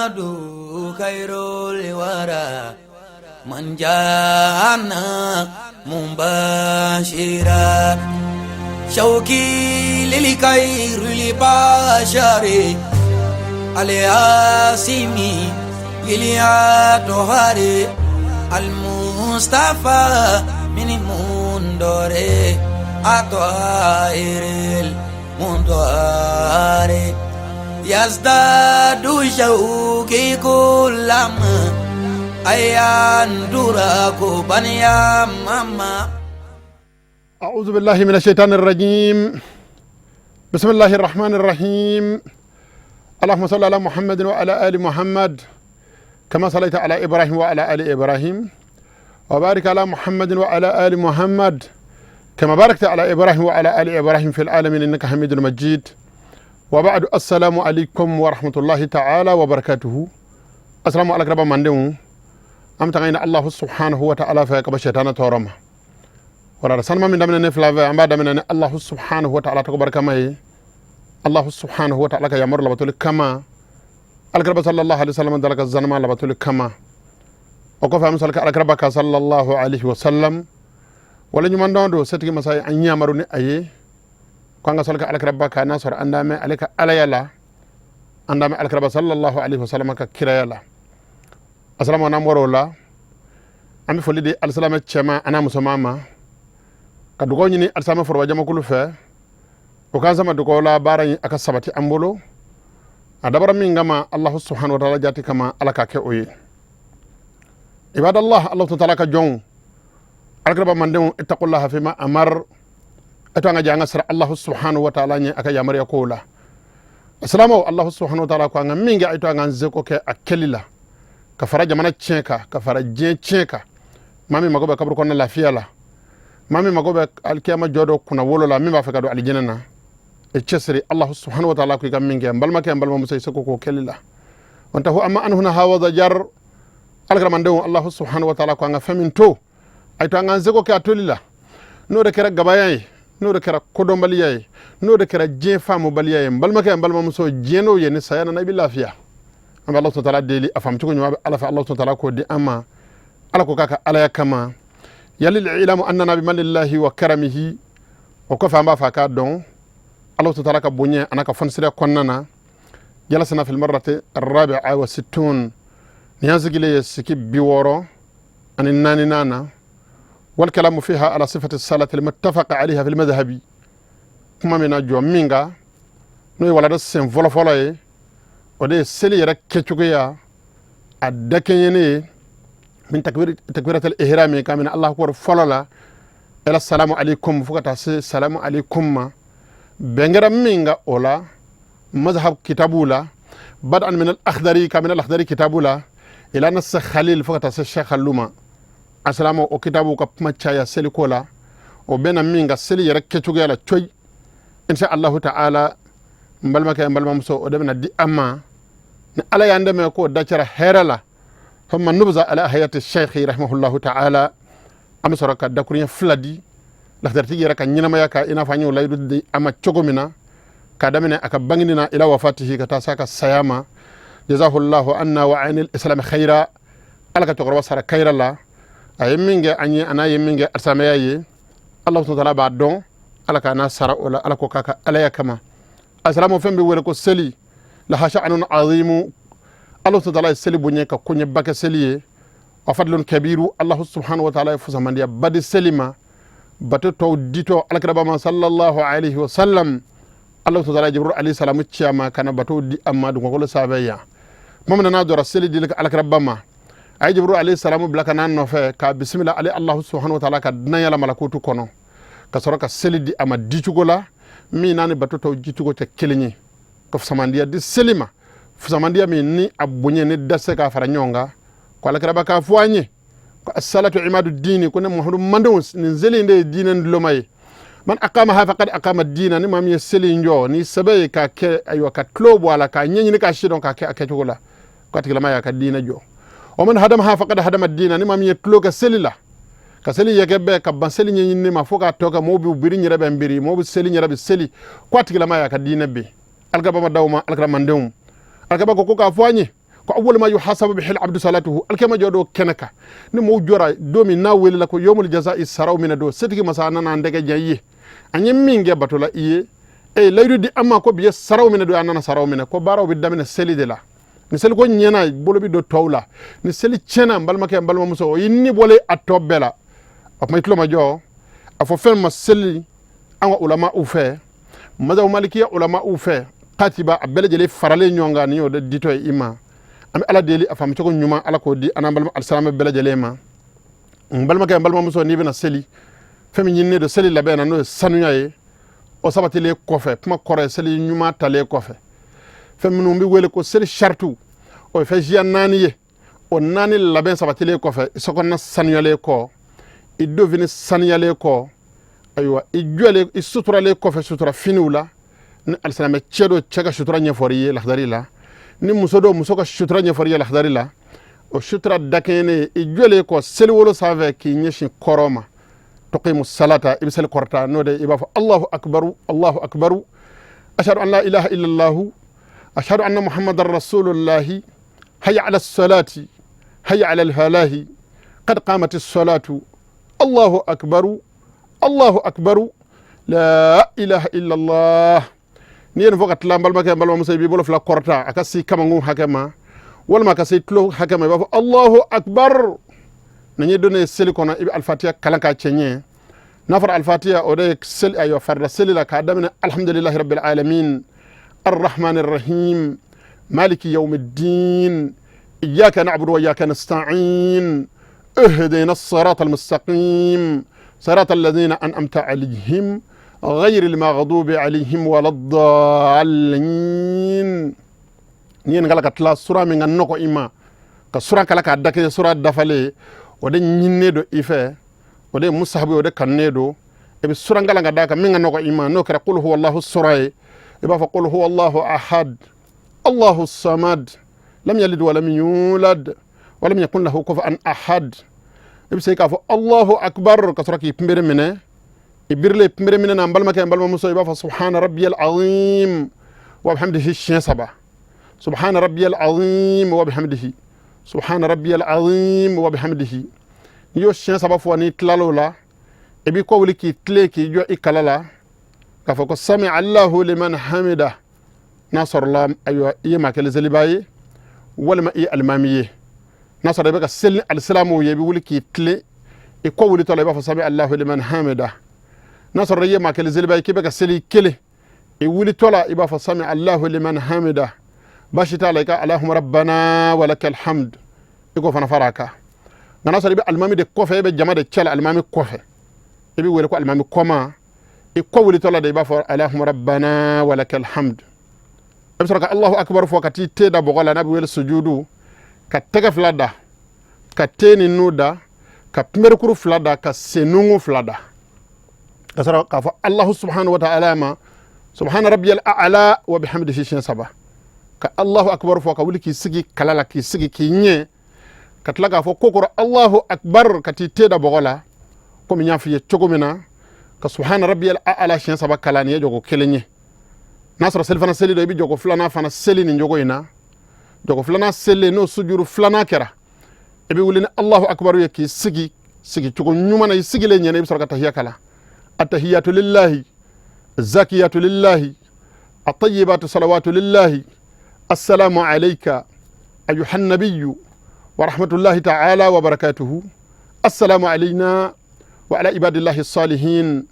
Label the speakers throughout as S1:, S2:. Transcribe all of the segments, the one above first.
S1: محمد خير الورى من جاءنا مبشرا شوقي للخير البشر الياسمي للأطهار المصطفى من مندور أطائر المنطار يزداد شوقي كلما أيان دراك بنيا ماما.
S2: أعوذ بالله من الشيطان الرجيم. بسم الله الرحمن الرحيم. اللهم صل على محمد وعلى آل محمد كما صليت على إبراهيم وعلى آل إبراهيم، وبارك على محمد وعلى آل محمد كما باركت على إبراهيم وعلى آل إبراهيم في العالمين إنك حميد مجيد. وبعد، السلام عليكم ورحمة الله تعالى وبركاته. السلام عليكم رب ماندون am tangayna Allah subhanahu wa ta'ala fa ka shaytana toroma wala sanma min damina ne flave amba damina ne Allah subhanahu wa ta'ala to barka mai Allah subhanahu wa ta'ala ka yamar labatul kama alkarba sallallahu alaihi wasallam dalaka zanma labatul kama o ko fam salka alkarba ka sallallahu alaihi wasallam wala nyuman don do setigi masay an yamaru ni aye ko anga salka alkarba ka nasor andame alika alayala andame alkarba sallallahu alaihi wasallam ka kirayala. Assalamu alaikum worola an bɛ foli di alisilama cɛman an'a musoman ma ka dugawu ɲini alisilama foroba jamakulu fɛ o k'an sama dugawu la baara in a ka sabati an bolo a dabara min kama Allahu subhanahu wa ta'ala jati kama Ala k'a kɛ o ye. Ibadallah, Allah ta'ala ka jɔnw alakiraba mandenw, ittaqullaha fima amar ato an ka jɛ an ka sira Allahu subhanahu wa ta'ala ɲɛ a ka yamaruya kow la. Asilamaw, Allahu subhanahu wa ta'ala ko an ka min kɛ a to an k'an seko kɛ a kɛli la ka fara jamana tiɲɛ kan, ka fara diɲɛ tiɲɛ kan. Maa min mago bɛ kaburu kɔnɔna lafiya la, maa min mago bɛ alikiyama jɔ dɔ kunna wolo la, min b'a fɛ ka don alijinɛ na, e cɛsiri. Allahu subhanahu wa ta'ala ko i ka min kɛ, n balimakɛ, n balimamuso, i seko k'o kɛli la. Wantahu amma anhuna hawa jar alakaramandenw, Allahu subhanahu wa ta'ala ko an ka fɛn min to a to an k'an seko kɛ a toli la, n'o de kɛra gabaya ye, n'o de kɛra kodɔnbaliya ye, n'o de kɛra diɲɛ faamubaliya ye. N balimakɛ, n balimamuso, diɲɛ n'o ye ni saya nana i bɛ lafiya. An bɛ Allah ta'ala deli a faamucogo ɲuman bɛ Ala fɛ, Allah ta'ala k'o di an ma. Ala ko k'a ka alaya kama yalil ilamu annana bimanillahi wa karamihi. O kɔfɛ an b'a fɛ a k'a dɔn Allah ta'ala ka bonya a n'a ka fɔnisiriya kɔnɔna na. Jalasana fil marrati rabi'a wa sittun, nin y'an sigilen ye sigi 64nan na. Wal kalamu fiha ala sifati salati almuttafaqa alayha fil madhhabi, kuma min na jɔ min kan n'o ye walada sen fɔlɔfɔlɔ ye, o de ye seli yɛrɛ kɛcogoya a dakɛɲɛnen ye min takbiratul ihrami ka minɛ Allahu akbar fɔlɔ la ila salamu alaikum fo ka taa se salamu alaikum ma. Bɛn kɛra min kan o la mazhab kitabu la, bad'an min al-akhdari ka minɛ al-akhdari kitabu la ila nas khalil fo ka taa se Sheikh Haluma asalamu. O kitabu ka kuma caya seliko la, o bɛna min ka seli yɛrɛ kɛcogoya la coyi insha Allahu ta'ala. N balimakɛ, n balimamuso, o de bɛna di an ma ni Ala y'an dɛmɛ k'o dacɛra hɛrɛ la. Thumma nubza ala hayati sheikhi rahimahullahu ta'ala, an bɛ sɔrɔ ka dakuruɲɛ fila di lakhdaritigi yɛrɛ ka ɲɛnamaya kan i n'a fɔ an y'o layidu di a ma cogo min na, k'a daminɛ a ka bangini na ila wafatihi ka taa s'a ka saya ma. Jazahullahu anna wa anil islam khaira. Ala ka cɛkɔrɔba sara kayira la, a ye min kɛ an ye a n'a ye min kɛ alisamaya ye, Allahu ta'ala b'a dɔn. Ala k'a n'a sara o la, Ala ko k'a ka alaya kama. Asalamu, fɛn bɛ wele ko seli laha sha'anun azimu. Allahu ta'ala ye seli bonya ka koɲɛba kɛ seli ye. Wa fadlun kabiru, Allahu subhanahu wa ta'ala ye fusamandiya ba di seli ma bato tɔw ditɔ alakiraba ma sallallahu alaihi wa sallam. Allahu ta'ala Jibril alayhi salamu ci a ma ka na bato di a ma dugukolo sanfɛ yan. Tuma min na n'a jɔra seli dili alakiraba ma, a ye Jibril alayhi salamu bila ka n'a nɔfɛ k'a bisimila ale Allahu subhanahu wa ta'ala ka dunanya la malakutu kɔnɔ, ka sɔrɔ ka seli di a ma dicogo la min n'a ni bato tɔw dicogo tɛ kelen ye, ka fusamandiya di seli ma, fusamandiya min ni a bonya ni da se k'a fara ɲɔgɔn kan. Ko alakiraba k'a fɔ an ye ko asalatu imadu dini, ko ne Muhamadu mandenw, nin seli in de ye diinɛ duloma ye. Man aqamaha faqad aqama dina, ni maa min ye seli in jɔ ni sɛbɛ ye k'a kɛ, ayiwa, ka tulo bɔ a la k'a ɲɛɲini k'a sidɔn k'a kɛ a kɛcogo la, ko a tigilama y'a ka diinɛ jɔ. Wa man hadamaha faqad hadama dina, ni maa min ye tulo kɛ seli la ka seli yɛgɛ bɛɛ ka ban seli ɲɛɲinini ma fo k'a tɔ kɛ mɔgɔw bɛ biri yɛrɛ bɛ n biri, mɔgɔw bɛ seli yɛrɛ bɛ seli, ko a tigilama y'a ka diinɛ bin. Alakaba ma d'aw ma alakira mandenw, alakaba ko k'a fɔ an ye Ko awwalu ma yuhasabu bihi al-abdu salatuhu. Alikiyama jɔ don kɛnɛ kan, ni mɔgɔw jɔra don min n'a welela ko yomul jaza'i, saraw minɛ don, setigi masa nana an dɛgɛ diya i ye, an ye min kɛ bato la i ye, e layidu di an ma ko bi ye saraw minɛ don, an nana saraw minɛ. Ko baaraw bɛ daminɛ seli de la. Ni seliko ɲɛna, bolo bɛ don tɔw la. Ni seli tiɲɛna, n balimakɛ, n balimamuso, o y'i ni bɔlen a tɔ bɛɛ la. O tuma i tulo ma jɔ a fɔ fɛn ma seli an ka ulama u fɛ, mazabu malikiya ulama u fɛ, katiba a bɛɛ lajɛlen faralen ɲɔgɔn kan, nin y'o de ditɔ ye i ma. An bɛ Ala deli, a faamucogo ɲuman, Ala k'o di an n'an balima alisilamɛ bɛɛ lajɛlen ma. N balimakɛ, n balimamuso, n'i bɛna seli, fɛn min ɲininen don seli labɛn na, n'o ye sanuya ye, o sabatilen kɔfɛ, kuma kɔrɔ ye seli ɲuman talen kɔfɛ, fɛn minnu bɛ wele ko seli saritu, o ye fɛn siya naani ye. O naani labɛn sabatilen kɔfɛ, i sokɔnɔna sanuyalen kɔ, i donfini sanuyalen kɔ, ayiwa, i jɔlen, i suturalen kɔfɛ sutura finiw la. Ni alisilamɛ cɛ don, cɛ ka sutura ɲɛfɔr'i ye lahadari la. Ni muso don, muso ka sutura ɲɛfɔr'i ye lahadari la. O sutura dakɛɲɛnen, i jɔlen kɔ seliwolo sanfɛ k'i ɲɛsin kɔrɔn ma, tuqimu salata, i bɛ seli kɔrɔta, n'o de i b'a fɔ Allahu akbaru, Allahu akbaru, ashhadu an la ilaha illallahu, ashhadu anna muhammadan rasulullahi, hayya ala salati, hayya ala alfalahi, qad qamati salatu, Allahu akbaru, Allahu akbaru, la ilaha illallah. N'i ye nin fɔ ka tila, n balimakɛ, n balimamuso, i b'i bolo fila kɔrɔta a ka se kamankun hakɛ ma walima a ka se tulo hakɛ ma, i b'a fɔ Allahu akbar. Nin ye donnen ye seli kɔnɔ, i bɛ alifatiya kalan k'a cɛ ɲɛ. N'a fɔra alifatiya, o de ye seli, ayiwa, farida seli la, k'a daminɛ alhamdulillahi rabbil alamin, arrahman arrahim, maliki yawmiddin, iyyaka na'budu wa iyyaka nasta'in, اهدنا الصراط المستقيم، صراط الذين أنعمت عليهم غير المغضوب عليهم ولا الضالين. N'i ye nin kalan ka tila, sura min ka nɔgɔ i ma ka sura kala k'a dakɛ, sura dafalen, o de ɲininen don i fɛ, o de ye musahabu ye, o de kanunen don. I bɛ sura kalan ka d'a kan min ka nɔgɔ i ma, n'o kɛra qul huwa Allahu sura ye, i b'a fɔ qul huwa Allahu ahad, Allahu samad, lam yalid walam yulad walam yakun lahu kufuwan ahad. I bɛ se k'a fɔ Allahu akbar ka sɔrɔ k'i kunbere minɛ. I birilen kunbere minɛ na, n balimakɛ, n balimamuso, i b'a fɔ subhana rabbiyal azim wa bihamdihi siɲɛ saba, subhana rabbiyal azim wa bihamdihi, subhana rabbiyal azim wa bihamdihi. N'i y'o siɲɛ saba fɔ, n'i tilal'o la, i b'i kɔ wuli k'i tilen k'i jɔ i kala la k'a fɔ ko sami Allahu liman hamida. N'a sɔrɔla, ayiwa, i ye maa kelen seliba ye walima i ye alimami ye, n'a sɔrɔ i bɛ ka seli ni alisilamuw ye, i bɛ wuli k'i tilen, i kɔ wulitɔ la, i b'a fɔ sami Allahu liman hamida. N'a sɔrɔ i ye maa kelen seliba ye k'i bɛ ka seli kelen, i wulitɔ la, i b'a fɔ sami Allahu liman hamida. Baasi t'a la, i ka Allahumma rabbana walakal hamd, i k'o fana fara a kan. Nka n'a sɔrɔ i bɛ alimami de kɔfɛ, e bɛ jama de cɛ la alimami kɔfɛ, i bɛ wele ko alimami kɔma, i kɔ wulitɔ la de, i b'a fɔ Allahumma rabbana walakal hamd. I bɛ sɔrɔ ka Allahu akbar fɔ ka t'i te da bɔgɔ la, n'a bɛ wele sujudu, ka tɛgɛ fila da, ka te ni nu da, ka kunberekuru fila da, ka sennunkun fila da, ka sɔrɔ k'a fɔ Allahu subhanahu wa ta'ala ma subhana rabbiyal a'la wa bihamdihi siɲɛ saba, ka Allahu akbar fɔ, ka wuli k'i sigi kala la, k'i sigi k'i ɲɛ, ka tila k'a fɔ ko kɔrɔ Allahu akbar, ka t'i te da bɔgɔ la komi n y'a f'i ye cogo min na, ka subhana rabbiyal a'la siɲɛ saba kalan. Nin ye jɔgo kelen ye. N'a sɔrɔ selifana seli dɔ, i bɛ jɔgo filanan fana seli nin jogo in na. Jɔgo filanan seli, n'o sujuru filanan kɛra, i bɛ wuli ni Allahu akbar ye k'i sigi sigicogo ɲuman na. I sigilen ɲɛna, i bɛ sɔrɔ ka tahiya kalan: atahiyatu lillahi, zakiyatu lillahi, atayibatu salawatu lillahi, assalamu alayka ayuha nabiyyu wa rahmatullahi ta'ala wa barakatuhu, assalamu alayna wa ala ibadillahi salihin,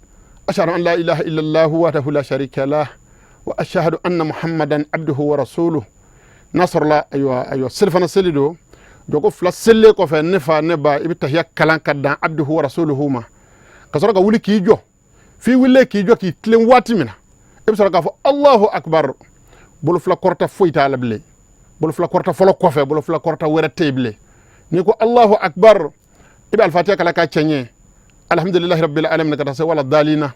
S2: ashhadu an la ilaha illallah wahdahu la sharika lah wa ashhadu anna muhammadan abduhu wa rasuluhu. N'a sɔrɔla, ayiwa, ayiwa, selifana seli don, jɔko fila selilen kɔfɛ, ne fa, ne ba, i bɛ tahiya kalan ka dan abduhu wa rasuluhu ma, ka sɔrɔ ka wuli k'i jɔ. F'i wulilen k'i jɔ k'i tilen waati min na, i bɛ sɔrɔ k'a fɔ Allahu akbar. Bolo fila kɔrɔta foyi t'a la bilen. Bolo fila kɔrɔta fɔlɔ kɔfɛ, bolo fila kɔrɔta wɛrɛ tɛ yen bilen. N'i ko Allahu akbar, i bɛ alifatiya kalan k'a cɛ ɲɛ, alhamdulillahi rabbil alamin, ka taa se wala dalina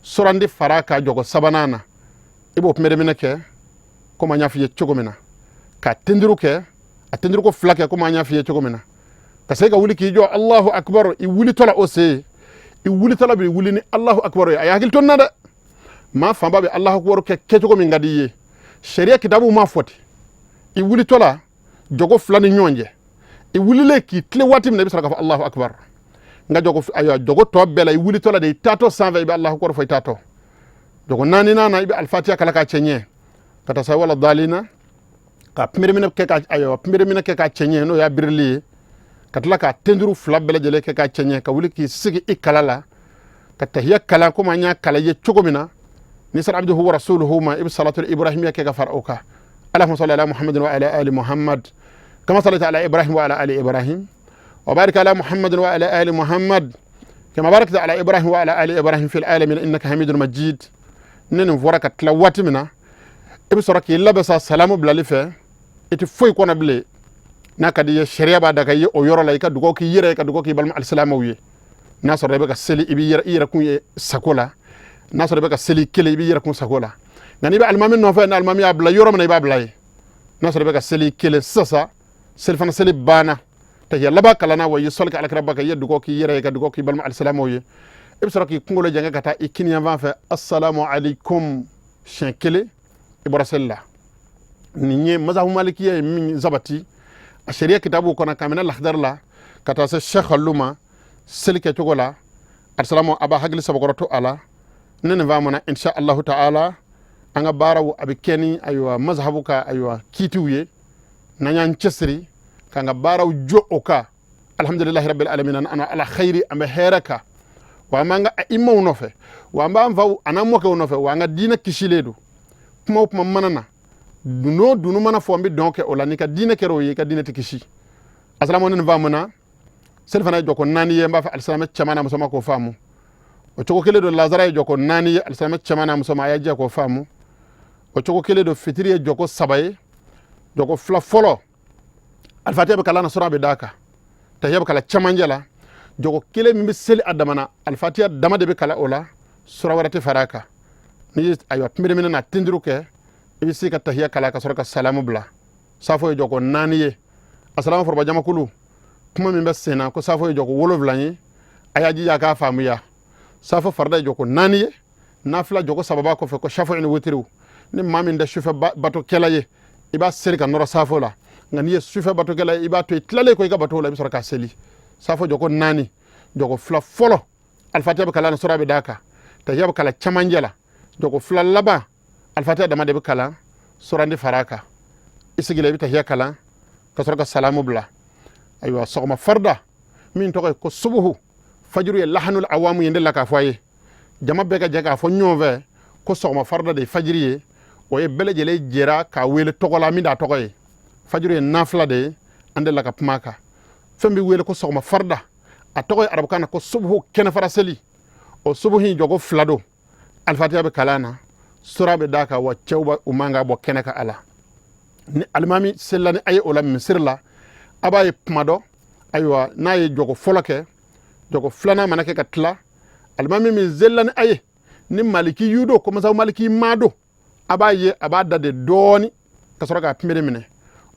S2: surandi fara ka jɔgɔ sabanan na. I b'o kunbɛminɛ kɛ komi an y'a f'i ye cogo min na, ka tenduru kɛ, a tenduruko fila kɛ komi an y'a f'i ye cogo min na, ka se ka wuli k'i jɔ Allahu akbar. I wulitɔ la, o se i wulitɔ la, bɛ wuli ni Allahu akbar ye. A ye hakili to n na dɛ, maa fanba bɛ Allahu akbar kɛ kɛcogo min ka di i ye, sariya kitabu m'a fɔ ten. I wulitɔ la, Jɔko fila ni ɲɔgɔn cɛ, i wulilen k'i tilen waati min na, i bɛ sɔrɔ k'a fɔ Alahu akibar. Nka jɔko, ayiwa, jɔko tɔ bɛɛ la, i wulitɔ la de, i taatɔ sanfɛ, i bɛ Alahu akibar fɔ i taatɔ. Jɔko naaninan na, i bɛ alifatiya kalan k'a cɛ ɲɛ ka taa sa wala dalina, ka pinbereminɛ kɛ ka, ayiwa, pinbereminɛ kɛ k'a cɛ ɲɛ, n'o y'a birili ye, ka tila ka tenduru fila bɛɛ lajɛlen kɛ k'a cɛ ɲɛ, ka wuli k'i sigi i kala la ka tahiya kalan komi an y'a kalan i ye cogo min na. N'i sera abduhu wa rasuluhu ma, i bɛ salatul ibrahimiya kɛ ka fara o kan. Allahumma salli ala Muhammadin wa ala ali Muhammad kama sallaita ala Ibrahim wa ala ali Ibrahim wa barik ala Muhammadin wa ala ali Muhammad kama barakta ala Ibrahim wa ala ali Ibrahim fil alamin innaka hamidun majid. Ni nin fɔra ka tila waati min na, i bɛ sɔrɔ k'i labɛn sa salamu bilali fɛ. I tɛ foyi kɔnɔ bilen. N'a ka di i ye, sariya b'a daga i ye o yɔrɔ la, i ka dugawu k'i yɛrɛ ye, ka dugawu k'i balima alisilamɛw ye. N'a sɔrɔ i bɛ ka seli, i b'i yɛrɛ i yɛrɛ kun ye sago la. N'a sɔrɔ i bɛ ka seli kelen, i b'i yɛrɛ kun sago la. Nka n'i bɛ alimami nɔfɛ, ni alimami y'a bila yɔrɔ min na, i b'a bila yen. N'a sɔrɔ i bɛ ka seli kelen sisan, selifana seli banna, tahiya laban kalanna, wa i ye sɔli kɛ alakiraba kan, i ye dugawu k'i yɛrɛ ye, ka dugawu k'i balima alisilamɛw ye, i bɛ sɔrɔ k'i kunkolo jɛngɛ ka taa i kiniyanfan fɛ, asalamu aleykum, siɲɛ kelen, i bɔra seli la. Nin ye mazahu malikiya ye min sabati a sariya kitabuw kɔnɔ, ka minɛ lahadari la ka taa se Sheikh alu ma seli kɛcogo la. Alisalamu, a b'a hakili sabakɔrɔ to a la. Ni nin faamuna, insha allahu ta'ala, an ka baaraw a bɛ kɛ ni, ayiwa, mazhabu ka, ayiwa, kiitiw ye. N'an y'an cɛsiri k'an ka baaraw jɔ o kan, alhamdulilahi rabbil alamin, an ala khayri, an bɛ hɛrɛ kan, wa an b'an ka imaw nɔfɛ, wa an b'an faw an'an mɔkɛw nɔfɛ, wa an ka diinɛ kisilen don. Kuma o kuma mana na, dunu o dunu mana fɔ, an bɛ dɔn kɛ o la. N'i ka diinɛ kɛra o ye, i ka diinɛ tɛ kisi. Asalamu, ni faamuna, seli fana ye jɔko naani ye. N b'a fɛ alisilamɛ cɛman n'a musoman k'o faamu. O cogo kelen don, lazara ye jɔko naani ye. Alisilamɛ cɛman n'a musoman, a y'a jɛ k'o faamu. O cogo kelen don, fitiri ye jɔko saba ye. Jɔko fila fɔlɔ, alifatiya bɛ kalan na, sura bɛ d'a kan, tahiya bɛ kalan cɛmancɛ la. Jɔko kelen min bɛ seli a dama na, alifatiya dama de bɛ kalan o la, sura wɛrɛ tɛ fara a kan. N'i ye, ayiwa, pinbereminɛ na tenduru kɛ, i bɛ se ka tahiya kalan ka sɔrɔ ka salamu bila. Safo ye jɔko naani ye. Asalamu, foroba jamakulu, kuma min bɛ sen na ko safo ye jɔko 7 ye, a y'a jija a k'a faamuya. Safo farida ye jɔko naani ye, nafila jɔko saba b'a kɔfɛ, ko safo ni witiriw. Ni maa min tɛ sufɛ batokɛla ye, i b'a seli ka nɔrɔ safo la. Nka n'i ye sufɛ batokɛla ye, i b'a to i tilalen kɔ i ka bato la, i bɛ sɔrɔ k'a seli. Safo jɔko naani, jɔko fila fɔlɔ, alifatiya bɛ kalan, sura bɛ d'a kan, tahiya bɛ kalan cɛmancɛ la. Jɔko fila laban, alifatiya dama de bɛ kalan, sura tɛ fara a kan. I sigilen, i bɛ tahiya kalan ka sɔrɔ ka salamu bila. Ayiwa, sɔgɔma farida min tɔgɔ ye ko subuhu, fajuru ye lahanul awamu ye, n delila k'a fɔ a ye, jama bɛɛ ka jɛ k'a fɔ ɲɔgɔn fɛ ko sɔgɔma farida de ye fajiri ye. O ye bɛɛ lajɛlen jɛra k'a wele tɔgɔ la min d'a tɔgɔ ye. Fajiri ye nafila de ye, an delila ka kuma a kan. Fɛn bɛ wele ko sɔgɔma farida, a tɔgɔ ye arabukan na ko subuhu, kɛnɛfara seli. O subuhu in jɔko fila don, alifatiya bɛ kalan na, sura bɛ d'a kan, wa cɛw bɛ u man ka bɔ kɛnɛ kan a la. Ni alimami selila ni a ye o la misiri la, a b'a ye kuma dɔ, ayiwa, n'a ye jɔko fɔlɔ kɛ, jɔko filanan mana kɛ ka tila, alimami min selila ni a ye, ni maliki yu don, ko masabu maliki ma don, a b'a ye a b'a dade dɔɔni ka sɔrɔ k'a pinbere minɛ.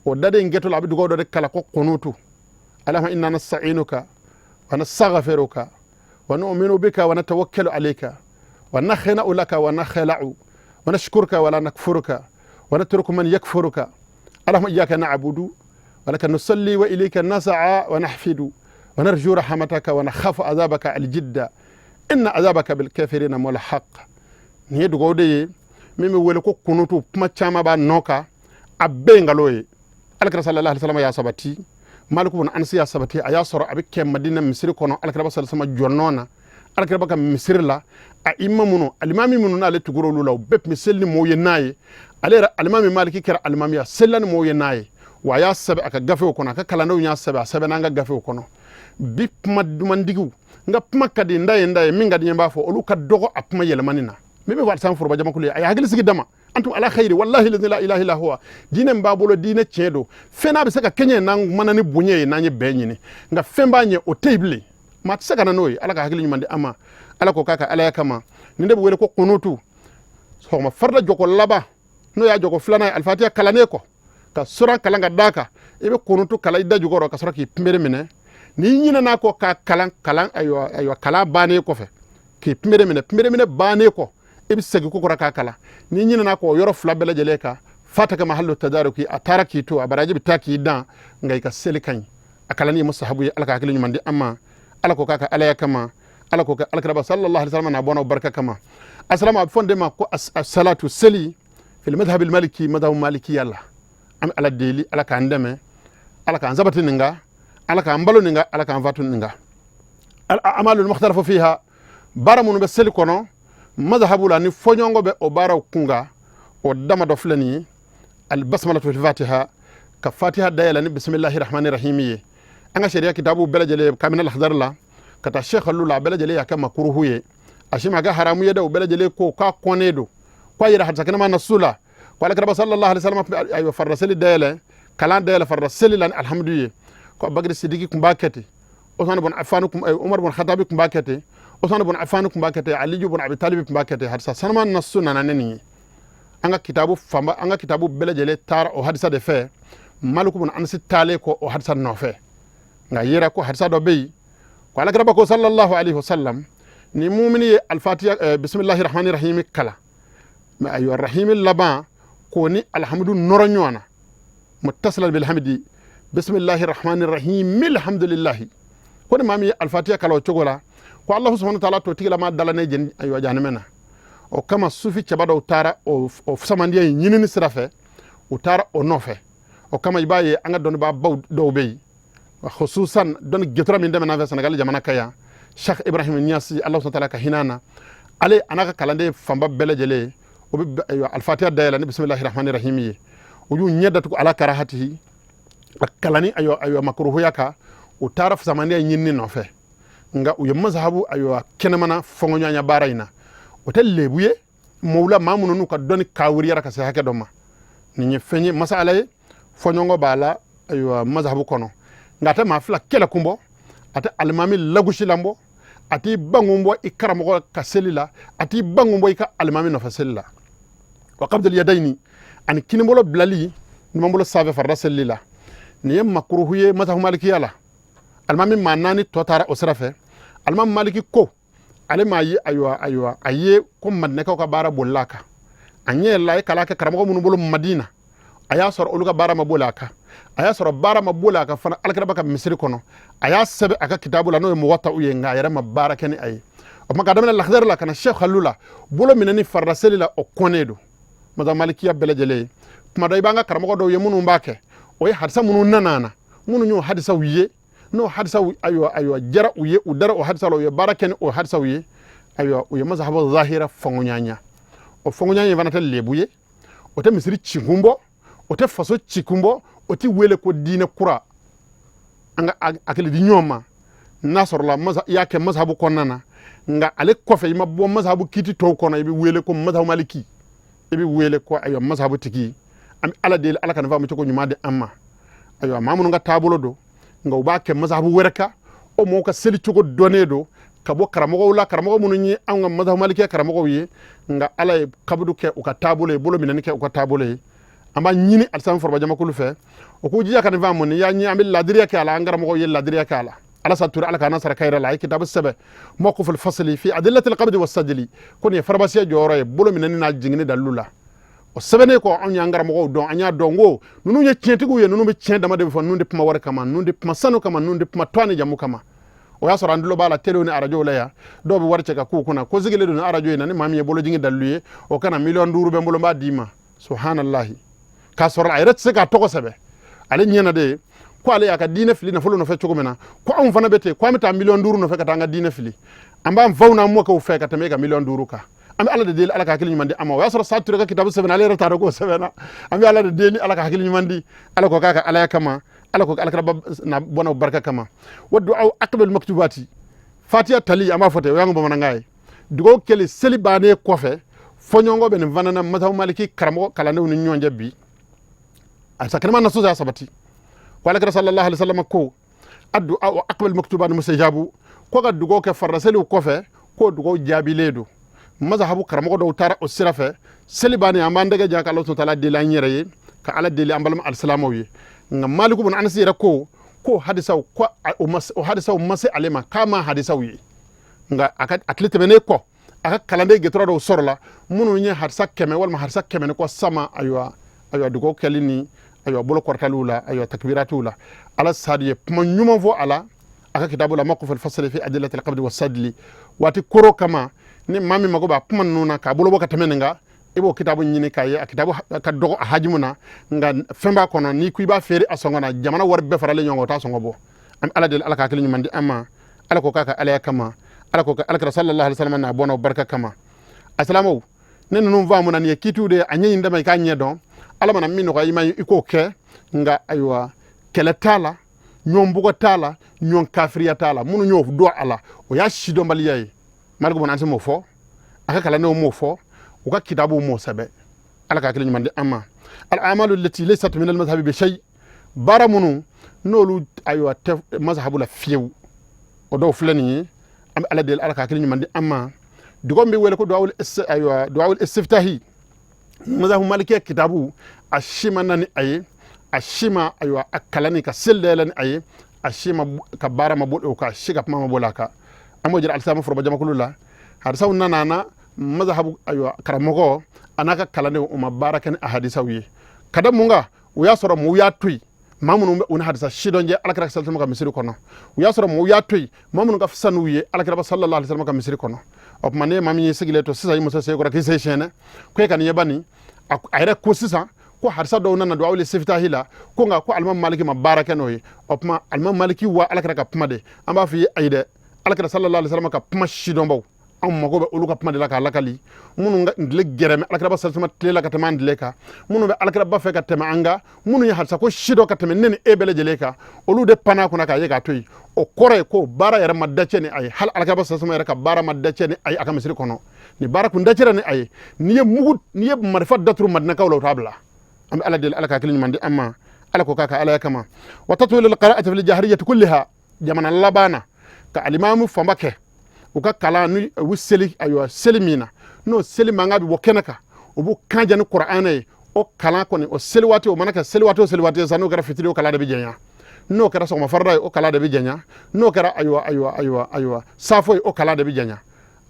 S2: O dade in kɛtɔ la, a bɛ dugawu dɔ de kalan ko kunutu: allahumma inna nasta'inuka wa nastaghfiruka wa nu'minu bika wa natawakkalu alayka wa nakhna'u laka wa nakhla'u wa nashkuruka wa la nakfuruka wa natruku man yakfuruka allahumma iyyaka na'budu wa laka nusalli wa ilayka nas'a wa nahfidu wa narju rahmataka wa nakhafu azabaka aljidda inna azabaka bil kafirina mulhaq. Nin ye dugawu de ye min bɛ wele ko kunutu. Kuma caman b'a nɔ kan, a bɛɛ ye nkalon ye. Alakira sallallahu alaihi wasallam y'a sabati, Maliku bun Anasi y'a sabati, a y'a sɔrɔ a bɛ kɛ Madina misiri kɔnɔ, alakira sallallahu alaihi wasallam jɔnɔ na, alakira ka misiri la. A ima minnu, alimami minnu n'ale tugura olu la, u bɛɛ tun bɛ seli ni mɔgɔw ye n'a ye. Ale yɛrɛ alimami Maliki kɛra alimami, a selila ni mɔgɔw ye n'a ye, wa a y'a sɛbɛn a ka gafew kɔnɔ, a ka kalandenw y'a sɛbɛn, a sɛbɛnna an ka gafew kɔnɔ. Bi kuma dumantigiw, n ka kuma ka di n da ye, n da ye min ka di n ye, n b'a fɔ, olu ka dɔgɔ a kuma yɛlɛmani na. Min bɛ fɔ foroba jamakulu ye, a ye hakili sigi dama, antum ala khayri, wallahi la ilaha illa huwa. Diinɛ min b'a bolo, diinɛ tiɲɛ don. Fɛn n'a bɛ se ka kɛɲɛ n'an kumana ni bonya ye, n'an ye bɛn ɲini, nka fɛn b'a ɲɛ, o tɛ yen bilen, maa tɛ se ka na n'o ye. Ala ka hakili ɲuman di an ma, Ala k'o k'a ka alaya kama. Nin de bɛ wele ko kunutu. Sɔgɔma farida jɔko laban, n'o y'a jɔko filanan ye, alifatiya kalannen kɔ ka sura kalan ka d'a kan, i bɛ kunutu kalan i da jukɔrɔ ka sɔrɔ k'i pinbere minɛ. N'i ɲinɛna kɔ k'a kalan kalan, ayiwa, ayiwa, kalan bannen kɔfɛ k'i pinbere minɛ, pinbere minɛ bannen kɔ, i bɛ segin ko kɔrɔ k'a kalan. N'i ɲinɛna kɔ o yɔrɔ fila bɛɛ lajɛlen kan, Fataka mahallu tadaruki, a taara k'i to, a baraji bɛ taa k'i dan, nka i ka seli ka ɲi. A kalanni ye musahabu ye. Ala ka hakili ɲuman di an ma. Ala ko k'a ka alaya kama, Ala ko ka alakiraba sallallahu alaihi wasallam n'a bɔnnaw barika kama. Asalama, a bɛ fɔ de ma ko salatu, seli, fil madhhabil maliki, madhhabu malikiya la. An bɛ Ala deli, Ala k'an dɛmɛ, Ala k'an sabati nin kan, Ala k'an balo nin kan, Ala k'an fatu nin kan. Al a'malul mukhtalafu fiha, baara minnu bɛ seli kɔnɔ madhhabu la ni fɔɲɔgɔnkɔ bɛ o baaraw kun kan, o dama dɔ filɛ nin ye: albasmalatu fil fatiha, ka fatiha dayɛlɛ ni bisimilahi rahmani rahimi ye. An ka sariya kitabu bɛɛ lajɛlen, kabini Lahdari la ka taa Sheikh Alu la, a bɛɛ lajɛlen y'a kɛ makuruhu ye. A si ma kɛ haramu ye dɛ. O bɛɛ lajɛlen ko k'a kɔnnen don, k'a yɛrɛ hadisa kɛnɛma nasu la ko alakiraba sallallahu alaihi wasallam ayiwa farida seli dayɛlɛ, kalan dayɛlɛ farida seli la ni alhamdu ye, ko Abubakar Sidiki tun b'a kɛ ten, Usman bun Affan kun, Umar bun Khatabi tun b'a kɛ ten, Usman bun Affan tun b'a kɛ ten, Aliyu bun Abi Talib tun b'a kɛ ten. Hadisa sanuma nasu nana ne nin ye. An ka kitabu fanba, an ka kitabu bɛɛ lajɛlen taara o hadisa de fɛ, Maliku bun Anasi taalen kɔ o hadisa nɔfɛ. Nka yera ko hadisa dɔ bɛ yen ko alakiraba ko sallallahu alaihi wasallam, ni mumini ye alfatiya bisimilahi rahmani rahimi kalan, mɛ ayiwa rahimi laban k'o ni alhamdu nɔrɔ ɲɔgɔn na, muttasilan bilhamdi, bisimilahi rahmani rahimi alhamdulillahi, ko ni maa min ye alfatiya kalan o cogo la, ko Allahu subhanahu wa ta'ala t'o tigilama dala ne jeni ayiwa jahanamɛ na. O kama sufi cɛba dɔw taara o samandiya in ɲinini sira fɛ, u taara o nɔfɛ. O kama i b'a ye an ka dɔnnibaabaw dɔw bɛ yen, khususan dɔnni getura min dɛmɛna fɛ Senegali jamana kan yan, Cheikh Ibrahim Niasi, Ala subhanahu wa ta'ala ka hinɛ na, ale a n'a ka kalanden fanba bɛɛ lajɛlen, o bɛ ayiwa alfatiya dayɛlɛ ni bisimilahi rahmani rahimi ye. U y'u ɲɛ datugu ala karahatihi a kalanni ayiwa makuruhuya kan. U taara samaniya ɲinini nɔfɛ, nka u ye mazahabu ayiwa kɛnɛmana fɔnkɔɲɔgɔnya baara in na. O tɛ lebu ye mɔgɔw la, maa minnu n'u ka dɔnni kawuriyara ka se hakɛ dɔ ma. Nin ye fɛn ye, masala ye, fɔɲɔgɔnkɔ b'a la ayiwa mazahabu kɔnɔ, nka a tɛ maa fila kɛlɛ kun bɔ, a tɛ alimami lagosilan bɔ, a t'i bankun bɔ i karamɔgɔ ka seli la, a t'i bankun bɔ i ka alimami nɔfɛ seli la. Wa qabdul yadayni, ani kinibolo bilali numanbolo sanfɛ farida seli la, nin ye makuruhu ye mazhabu malikiya la. Alimami maa naani tɔ taara o sira fɛ. Alimami Maliki ko ale m'a ye, ayiwa a ye ko madinɛkaw ka baara bolila a kan. A ɲɛ yɛlɛla, a ye kalan kɛ karamɔgɔ minnu bolo Madina, a y'a sɔrɔ olu ka baara ma boli a kan. A y'a sɔrɔ baara ma boli a kan fana alakiraba ka misiri kɔnɔ. A y'a sɛbɛn a ka kitabu la, n'o ye Muwatta ye, nka a yɛrɛ ma baara kɛ ni a ye. O tuma ka daminɛ Lakidari la ka na Sheikh Halilu la, bolo minɛni farida seli la, o kɔnnen don mazhabu malikiya bɛɛ lajɛlen ye. Tuma dɔ i b'an ka karamɔgɔ dɔw ye minnu b'a kɛ, o ye hadisa minnu nana na, minnu y'o hadisaw ye, n'o hadisaw ayiwa jara u ye, u dara o hadisa la, u ye baara kɛ ni o hadisaw ye. Ayiwa u ye mazhabu zahira fɔnkɔɲɔgɔnya. O fɔnkɔɲɔgɔnya fana tɛ lebu ye, o tɛ misiri cikun bɔ, o tɛ faso cikun bɔ, o tɛ wele ko diinɛ kura. An ka hakili di ɲɔgɔn ma. N'a sɔrɔla masa i y'a kɛ mazhabu kɔnɔna na, nka ale kɔfɛ i ma bɔ mazhabu kiti tɔw kɔnɔ, i bɛ wele ko mazhabu maliki, i bɛ wele ko ayiwa mazhabu tigi. An bɛ Ala deli, Ala ka nin faamu cogo ɲuman di an ma. Ayiwa maa minnu ka taabolo don, nka u b'a kɛ mazhabu wɛrɛ kan, o mɔgɔw ka seli cogo dɔnnen don ka bɔ karamɔgɔw la, karamɔgɔ minnu ye anw ka mazhabu malikiya karamɔgɔw ye, nka Ala ye kabudu kɛ u ka taabolo ye, bolo minɛni kɛ u ka taabolo ye. An b'a ɲini alisa foroba jamakulu fɛ, o k'u jija ka nin faamu. Ni y'a ɲɛ, an bɛ ladiriya kɛ a la. An karamɔgɔw ye ladiriya kɛ a la. Alasa Ture, Ala k'an sara kayira la, a ye kitabu sɛbɛn, Mawqiful Fasli fi adillatil qabdi was sadli, ko nin ye farabasiya jɔyɔrɔ ye bolo minɛni n'a jiginni dalilu la. O sɛbɛnnen kɔ, anw y'an karamɔgɔw dɔn, an y'a dɔn ko ninnu ye tiɲɛtigiw ye, ninnu bɛ tiɲɛ dama de fɔ, ninnu tɛ kuma wari kama, ninnu tɛ kuma sanu kama, ninnu tɛ kuma tɔn ni jamu kama. O y'a sɔrɔ an tulo b'a la telew ni arajow la yan, dɔw bɛ wari cɛ ka k'u kunna ko sigilen don ni arajo in na, ni maa min ye bolojigin dalilu ye, o kana 5 miliyɔn bɛ n bolo, n b'a d'i ma. Subhanallahi, k'a sɔrɔ a yɛrɛ tɛ se k'a tɔgɔ sɛbɛn. Ale ɲɛna de ko ale y'a ka diinɛ fili nafolo nɔfɛ cogo min na, ko anw fana bɛ ten, ko an bɛ taa 5 miliyɔn nɔfɛ ka taa an ka diinɛ fili. An b'an faw n'an mɔkɛw fɛ ka tɛmɛ e ka 5 miliyɔn kan. An bɛ Ala de deli, Ala ka hakili ɲuman di an ma. O y'a sɔrɔ Sa Ture ka kitabu sɛbɛnna, ale yɛrɛ t'a dɔn k'o sɛbɛnna. An bɛ Ala de deli, Ala ka hakili ɲuman di, Ala ko k'a ka alaya kama, Ala ko alakira na bɔnnaw barika kama. Wa du'a aqbal maktubati, fatiya tali, an b'a fɔ ten, o y'an ka bamanankan ye. Dugawu kɛli seli bannen kɔfɛ, fɔɲɔgɔnkɔ bɛ nin fana na mazhabu maliki karamɔgɔ kalandenw ni ɲɔgɔn cɛ bi. A kɛnɛma naso y'a sabati ko alakira sallallahu alaihi wasallam ko addu'a aqbal maktubat mustajabu, ko ka dugawu kɛ faridaseliw kɔfɛ, k'o dugawu jaabilen don. Mazhabu karamɔgɔ dɔw taara o sira fɛ. Seli bannen, an b'an dɛgɛ ja ka Ala subhanahu wa ta'ala deli an yɛrɛ ye, ka Ala deli an balima alisilamɛw ye. Nka Maliku bun Anasi yɛrɛ ko ko hadisaw ko o hadisaw ma se ale ma, k'a ma hadisaw ye. Nka a ka a tile tɛmɛnen kɔ, a ka kalanden gɛtɔrɔ dɔw sɔrɔla minnu ye hadisa 100 walima hadisa 100 ni kɔ sama. Ayiwa Ayiwa, dugawu kɛli ni, ayiwa, bolo kɔrɔtaliw la, ayiwa, takbiratiw la, ala sadi ye kuma ɲuman fɔ a la a ka kitabu la, mawqif al-fasl fi adillati al-qabd wa sadli. Waati koro kama, ni maa min mago b'a kuma ninnu na k'a bolo bɔ ka tɛmɛ nin kan, i b'o kitabu ɲini k'a ye. A kitabu ka dɔgɔ a hajimu na, nka fɛn b'a kɔnɔ. N'i ko i b'a feere a sɔngɔ na, jamana wari bɛɛ faralen ɲɔgɔn kan, o t'a sɔngɔ bɔ. An bɛ Ala deli, Ala ka hakili ɲuman di an ma. Ala ko k'a ka Alaya kama, Ala ko ka Alakira sallallahu alaihi wasallam n'a bɔnna o barika kama. A silamɛw, ne ninnu faamuna, nin ye kitiw de ye. A ɲɛɲini dama, i k'a ɲɛ dɔn. Ala mana min nɔgɔya i ma, i k'o kɛ. Nka ayiwa, kɛlɛ t'a la, ɲɔgɔn bugɔ t'a la, ɲɔgɔn kafiriya t'a la. Minnu y'o dɔn a la, o y'a sidɔnbaliya ye. Maliku bɔn an m'o fɔ, a ka kalandenw m'o fɔ, u ka kitabuw m'o sɛbɛn. Ala ka hakili ɲuman di an ma. Al amalu lati laysat min al mazhabi bi shay, baara minnu n'olu, ayiwa, tɛ mazhabu la fiyewu, o dɔw filɛ nin ye. An bɛ Ala deli, Ala ka hakili ɲuman di an ma. Dugawu min bɛ wele ko duwawul, ayiwa, duwawul istiftahi, mazhabu malikiya kitabu a si ma na ni a ye, a si ma, ayiwa, a kalanni ka seli dayɛlɛ ni a ye, a si ma ka baara ma bɔ o kan, a si ka kuma ma bɔ a kan. An b'o jira alisilamu foroba jamakulu la. Hadisaw nana na mazhabu, ayiwa, karamɔgɔ a n'a ka kalandenw, u ma baara kɛ ni a hadisaw ye. Ka da mun kan? O y'a sɔrɔ mɔgɔw y'a to yen, maa minnu bɛ u ni hadisa sidɔn jɛ Alakira sallallahu ka misiri kɔnɔ. U y'a sɔrɔ mɔgɔw y'a to yen, maa minnu ka fisa n'u ye Alakira sallallahu alaihi wasallam ka misiri kɔnɔ. O tuma, ne ye maa min ye sigilen to sisan, i muso sen kɔrɔ k'i sen siyɛnɛ ko e ka nin ɲɛba nin, a yɛrɛ ko sisan ko hadisa dɔw nana don awle sefitahi la, ko nka ko alimami Maliki ma baara kɛ n'o ye. O tuma, alimami Maliki wa Alakira ka kuma de, an b'a fɔ i ye, ayi dɛ, Alakira sallallahu alaihi wasallam ka kuma sidɔnbaw, anw mago bɛ olu ka kuma de la k'a lakali. Minnu ka tile gɛrɛmɛ Alakiraba sallallahu tile la ka tɛmɛ an tile kan, minnu bɛ Alakiraba fɛ ka tɛmɛ an kan, minnu ye hadisa ko sidɔn ka tɛmɛ ne ni e bɛɛ lajɛlen kan, olu de panna kunna k'a ye k'a to yen. O kɔrɔ ye ko baara yɛrɛ ma dacɛ ni a ye. Hali Alakiraba sallallahu yɛrɛ ka baara ma dacɛ ni a ye a ka misiri kɔnɔ. Ni baara kun dacɛra ni a ye, n'i ye mugu, n'i ye marifa daturu Madinakaw la, o t'a bila. An bɛ Ala deli, Ala ka hakili ɲuman di an ma. Ala ko k'a ka Alaya kama. Wa tatwil al-qira'ati fil jahriyati kulliha, jamana laban na, ka alimamu fanba kɛ u ka kalan ni u seli, ayiwa, seli min na, n'o seli mankan bɛ bɔ kɛnɛ kan, u b'u kan ja ni Kuranɛ ye. O kalan kɔni, o seli waati, o mana kɛ seli waati o seli waati sa, n'o kɛra fitiri, o kalan de bɛ janya. N'o kɛra sɔgɔma farida ye, o kalan de bɛ janya. N'o kɛra, ayiwa, ayiwa, ayiwa, ayiwa, safo ye, o kalan de bɛ janya.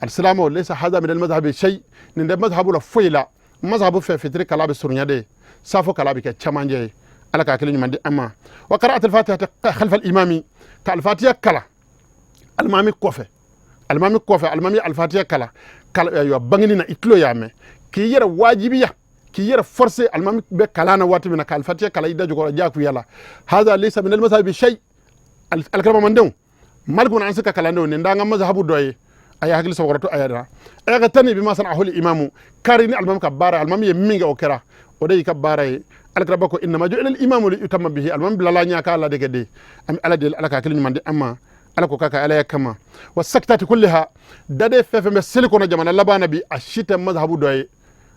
S2: Alisilamɛw, laysa hadha min almadhhabi shay, nin tɛ mazhabu la foyi la. Mazhabu fɛ, fitiri kalan bɛ surunya de, safo kalan bɛ kɛ cɛmancɛ ye. Ala ka hakili ɲuman di an ma. Wa qira'at al-fatiha khalfa al-imami, ka alfatiha kalan alimami kɔfɛ, alimami kɔfɛ, alimami alfatiha kala ayiwa, bangeni na, i tulo y'a mɛn, k'i yɛrɛ wajibiya, k'i yɛrɛ forcer, alimami bɛ kalan na waati min na, ka alfatiha kalan i da jukɔrɔ jakuya la. Hadha laysa min al-mazhabi shay. Alkaramadenw, Maliku an se ka kalandenw, nin d'an ka mazhabu dɔ ye. A ye hakili sɔgɔrɔ to a yɛrɛ la. E ka tani bi ma san aholi imamu kari ni alimami ka baara, alimami ye min kɛ, o kɛra, o de y'i ka baara ye. Alakira ko innama ju'ila al-imamu li yutamma bihi, alimami bilala ɲɛ k'a ladege de. An bɛ Ala deli, Ala ka hakili ɲuman di an ma. Ala ko k'a ka Alaya kama. Wa sakitati kulliha, dade fɛn fɛn bɛ seli kɔnɔ jamana laban na bi, a si tɛ mazhabu dɔ ye.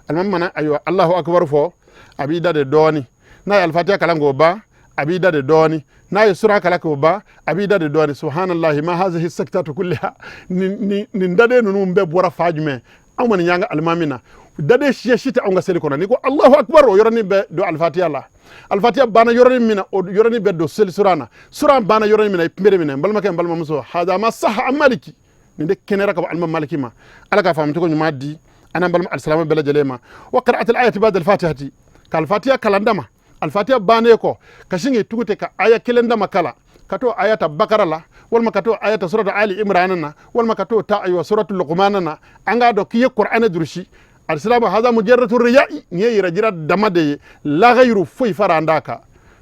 S2: Alimami mana, ayiwa, Allahu akbar fɔ, a b'i da de dɔɔni. N'a ye alifatiya kalan k'o ban, a b'i da de dɔɔni. N'a ye sura kalan k'o ban, a b'i da de dɔɔni. Subhanallahi, ma hazihi sakitatu kulliha, nin daden ninnu bɛɛ bɔra fa jumɛn? Anw ma nin y'an ka alimami na. Daden siya si tɛ anw ka seli kɔnɔ. N'i ko Allahu akbar, o yɔrɔnin bɛɛ don alifatiya la. Alifatiya banna yɔrɔnin min na, o yɔrɔnin bɛɛ don seli sura na. Sura banna yɔrɔnin min na, i pinbere minɛ. N balimakɛ, n balimamuso, hada ma saha an Maliki, nin de kɛnɛra ka bɔ alimami Maliki ma. Ala k'a faamu cogo ɲuman di an n'an balima alisilamɛ bɛɛ lajɛlen ma. Wa qira'at al-ayati ba'da al-fatihati, ka alifatiya kalan dama, alifatiya bannen kɔ, ka sin k'i tugu ten ka aya kelen dama kalan, ka t'o aya ta Bakara la, walima ka t'o aya ta suratu Ali Imran na, walima ka t'o ta, ayiwa, suratu Luqman na. An k'a dɔn k'i ye Kuranɛ durusi. Alisilamɛ, haza mujarratu riya'i, nin ye yɛrɛ jira dama de ye, la ghayru, foyi fara an d'a kan.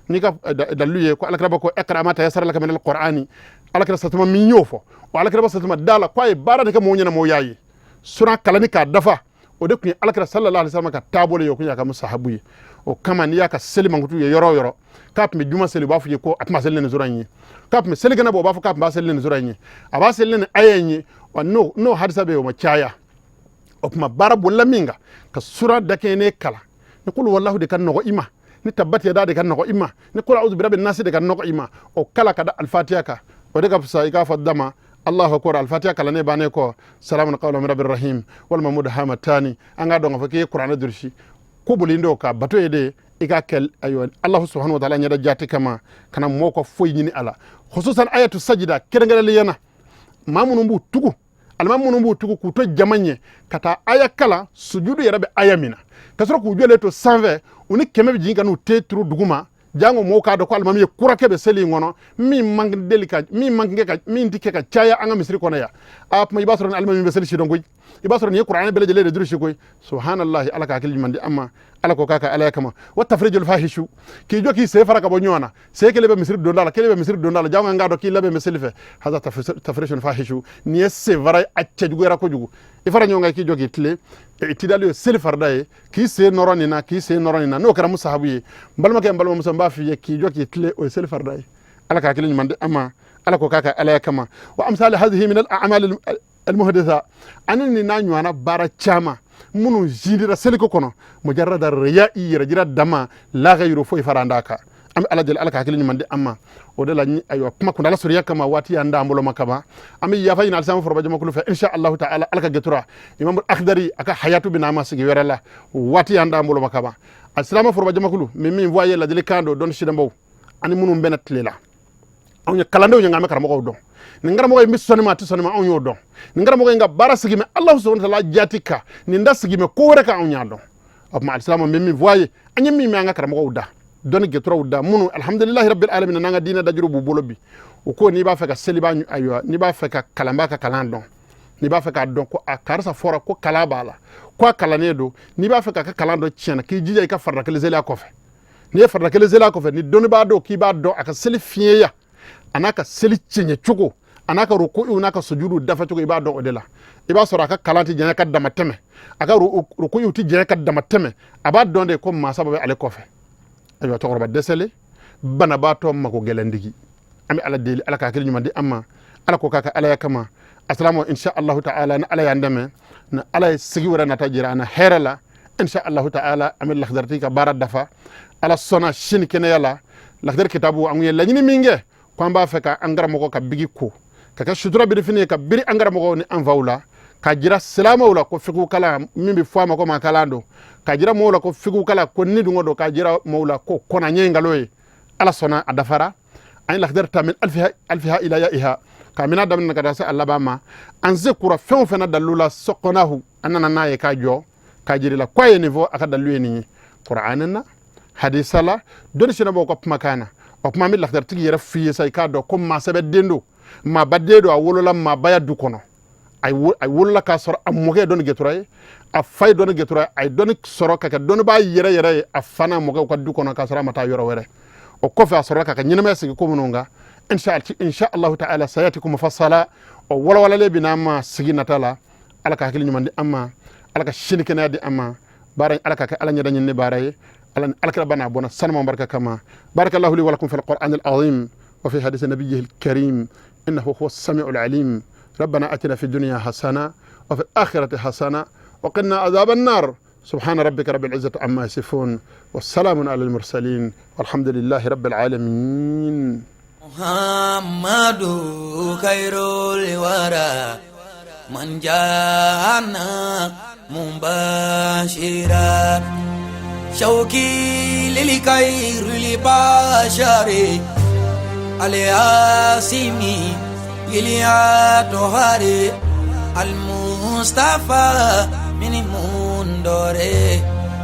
S2: N'i ka dalilu ye ko Alakira ko iqra ma tayassara laka min alqur'ani, Alakira satuma min y'o fɔ, o Alakira satuma da la k'a ye baara de kɛ mɔgɔw ɲɛna, mɔgɔw y'a ye suran kalanni k'a dafa. O de tun ye Alakira sallallahu alaihi wasallam ka taabolo ye, o tun y'a ka musahabu ye. O kama, n'i y'a ka seli mankutu ye yɔrɔ o yɔrɔ k'a tun bɛ juma seli, u b'a fɔ i ye ko a tun b'a seli ni nin sura in ye. K'a tun bɛ seli kɛnɛ bɔ, u b'a fɔ k'a tun b'a seli ni nin sura in ye, a b'a seli ni aya in ye. Wa n'o hadisa bɛ yen, o ma caya. O tuma, baara bolila min kan, ka sura dakɛɲɛnen kalan, ni kulu wallahu de ka nɔgɔ i ma, ni tabati yada de ka nɔgɔ i ma, ni kul a'udhu birabi nasi de ka nɔgɔ i ma, o kala ka da alfatiya kan, o de ka fisa i k'a fɔ dama Allahu akbar, alfatiya kalannen bannen kɔ, salamun qawlan min rabbir rahim, walima mudhamatani. An k'a dɔn k'a fɔ k'i ye Kuranɛ durusi ko boli dɔw ka bato ye de, i k'a kɛ, ayiwa, Allahu subhanahu wa ta'ala ɲɛda jati kama, kana mɔgɔw ka foyi ɲini a la, khususan ayatu sajida kɛrɛnkɛrɛnnenya na. Maa minnu b'u tugu, alimami minnu b'u tugu k'u to jama ɲɛ ka taa aya kalan, sujudu yɛrɛ bɛ aya min na, ka sɔrɔ k'u jɔlen to sanfɛ, u U ni 100 bɛ jigin ka n'u te turu dugu ma, jango mɔgɔw k'a dɔn ko alimami ye kurakɛ bɛ seli in kɔnɔ, min man deli ka, min man kɛ ka, min tɛ kɛ ka caya an ka misiri kɔnɔ yan. A tuma i b'a sɔrɔ ni alimami bɛ seli si dɔn koyi, i b'a sɔrɔ nin ye kuranɛ bɛɛ lajɛlen de durusi koyi. Subhanallahi, Ala ka hakili ɲuman di an ma, Ala ko k'a ka Alaya kama. Wa tafrijul fahishu, k'i jɔ k'i sen fara ka bɔ ɲɔgɔn na, sen kelen bɛ misiri donda la, kelen bɛ misiri donda la, jango an k'a dɔn k'i labɛn bɛ seli fɛ. Haza tafrijul fahishu, nin ye sen fara, a cɛjuguyara kojugu. I fara ɲɔgɔn kan, k'i jɔ k'i tilen, itidali ye seli farida ye, k'i sen nɔrɔ nin na, k'i sen nɔrɔ nin na, n'o kɛra musahabu ye. N balimakɛ, n balimamuso, n b'a f'i ye, k'i jɔ k'i tilen, o ye seli farida ye. Ala ka hakili ɲuman di an ma, Ala ko k'a ka Alaya kama. Wa amsali hadhihi min al a'mal al muhdatha, ani nin n'a ɲɔgɔnna baara caman minnu zindira seliko kɔnɔ, mujarrada riya, i yɛrɛ jira dama, la ghayru, foyi fara an d'a kan. An bɛ Ala deli, Ala ka hakili ɲuman di an ma. O de la, ayiwa, kuma kundala surunya kama, waati y'an d'an bolo ma kama, an bɛ yafa ɲini alisilamu foroba jamakulu fɛ. Insha Allahu ta'ala, Ala ka getura Imam Akhdari a ka hayatu bɛ n'an ma sigi wɛrɛ la, waati y'an d'an bolo ma kama. Alisilamu foroba jamakulu min fɔ a ye ladilikan don dɔnni sidɔnbaw ani minnu bɛna tile la, anw ye kalandenw ye, nka an bɛ karamɔgɔw dɔn. Nin karamɔgɔ in bɛ sɔnni ma, a tɛ sɔnni ma, anw y'o dɔn. Nin karamɔgɔ in ka baara sigi mɛ Alahu subahana taala jati kan, nin da sigi mɛ ko wɛrɛ kan, anw y'a dɔn. O tuma alisilamu bɛ min fɔ a ye, an ye min mɛn an ka karamɔgɔw da, dɔnni gɛturaw da, minnu alhamdulilahi rabbil alamin n'an ka diinɛ dajuru b'u bolo bi, u ko n'i b'a fɛ ka seliba, ayiwa, n'i b'a fɛ ka kalanba ka kalan dɔn, n'i b'a fɛ k'a dɔn ko a karisa fɔra ko kalan b'a la, ko a kalannen don, n'i b'a fɛ k'a ka kalan dɔn tiɲɛ na, k'i jija i ka farida kelen seli a kɔfɛ. N'i ye farida kelen seli a kɔfɛ, ni dɔnni b'a dɔn k'i b'a dɔn a ka seli fiɲɛya, a n'a ka seli cɛɲɛ cogo, a n'a ka ruku'u n'a ka sujudu dafa cogo, i b'a dɔn o de la. I b'a sɔrɔ a ka kalan tɛ janya ka dama tɛmɛ, a ka ruku'u tɛ janya ka dama tɛmɛ. A b'a dɔn de ko maa saba bɛ ale kɔfɛ. Ayiwa, cɛkɔrɔba dɛsɛlen, banabaatɔ, mako gɛlɛndigi. An bɛ Ala deli, Ala ka hakili ɲuman di an ma, Ala ko k'a ka Alaya kama. Asalamu, insha Allahu ta'ala, ni Ala y'an dɛmɛ, ni Ala ye sigi wɛrɛ nata jira an na hɛrɛ la, insha Allahu ta'ala, an bɛ lakidaritigi ka baara dafa. Ala sɔnna sini kɛnɛya la, lakidari kitabu, an ye laɲini min kɛ ko an b'a fɛ ka an karamɔgɔ ka bigi ko ka kɛ sutura birifini ye ka biri an karamɔgɔw ni an faw la, ka jira silamɛw la ko figu kalan min bɛ fɔ a ma ko maa kalan don, ka jira mɔgɔw la ko figu kalan ko ni dungɔ don, ka jira mɔgɔw la ko kɔnɔ ɲɛ nkalon ye. Ala sɔnna, a dafara. An ye lakidari ta min alfiha ila yaiha, k'a mina daminɛ ka taa se a laban ma. An se kura fɛn o fɛn na dalilu la sɔkɔnahu, an nana n'a ye k'a jɔ k'a jira la k'a ye nin fɔ, a ka dalilu ye nin ye kuranɛ na, hadisa la, dɔnni sinabɔw ka kumakan na. O kuma, an bɛ lakidaritigi yɛrɛ f'i ye sa, i k'a dɔn ko maa sɛbɛ den don, maaba den don, a wolola maabaya du kɔnɔ. A wolola k'a sɔrɔ a mɔkɛ ye dɔnni gɛtura ye, a fa ye dɔnni gɛtura ye, a ye dɔnni sɔrɔ ka kɛ dɔnnibaa yɛrɛ yɛrɛ ye a fa n'a mɔkɛw ka du kɔnɔ, k'a sɔrɔ a ma taa yɔrɔ wɛrɛ. O kɔfɛ, a sɔrɔla k'a ka ɲɛnamaya sigi ko minnu kan, insha Allahu ta'ala, sayatikum mufassala, o walawalalen bɛ n'an ma sigi nata la. Ala ka hakili ɲuman di an ma, Ala ka sini kɛnɛya di an ma. Baara, Ala ka kɛ Ala ɲɛda ɲini baara ye, Ala ni alakira bana bɔnna sanuma barika kama. Barakallahu li wa lakum fil qur'an al azim wa fi hadith nabiyyihi al karim, innahu huwa as-sami'u al alim. ربنا أتنا في الدنيا حسنة وفي الآخرة حسنة وقنا عذاب النار. سبحان ربك رب العزة عما يصفون، والسلام على المرسلين، والحمد لله رب العالمين.
S1: محمد خير الورى من جاءنا مبشرا، شوقي للخير البشر الياسمي إليا المصطفى من مندور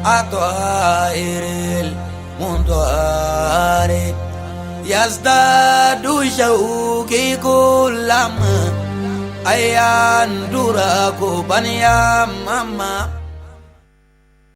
S1: أطائر المنطار، يزداد شوقي كلما أيان دراكو بنيا ماما.